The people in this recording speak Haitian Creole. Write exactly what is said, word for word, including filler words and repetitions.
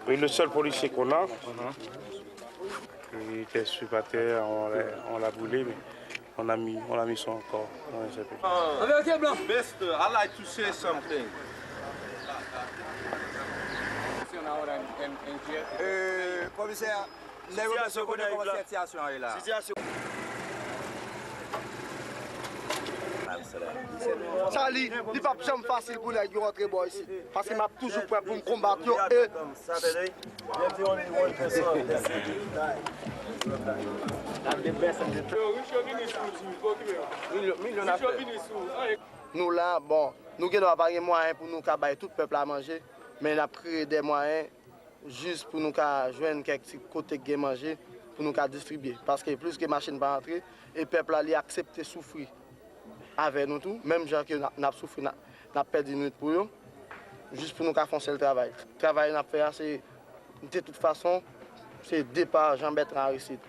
Oui, le seul policier qu'on a, il était célibataire, on l'a, on l'a brûlé, mais on a mis, on l'a mis son corps dans un cercueil. En vérité, blanc. Mister, I like to say something. Si on a ahora en, en, en J F. Euh, commissaire, Nèg yo bezwen konnen kòman sitiyasyon an ye la. Sa li, li p ap janm fasil pou nèg yo antre bò isit. Paske m ap toujou prè pou m konbat yo e nou la, bon, nou gen dwa pa gen mwayen pou nou ka bay tout pèp la manje, men n ap kreye de mwayen jis pou nou ka jwenn kèk ti kote k gen manje pou nou ka distribye. Paske plis ke machin pa antre, e pèp la, li aksepte soufri avè nou tou, menm jan ke n ap, n ap soufri, n ap, n ap pèdi nwit pou yo, jis pou nou ka fè yon sèl travay. Travay n ap fè a, se, de tout fason, se depa Jean Bertrand Aristide.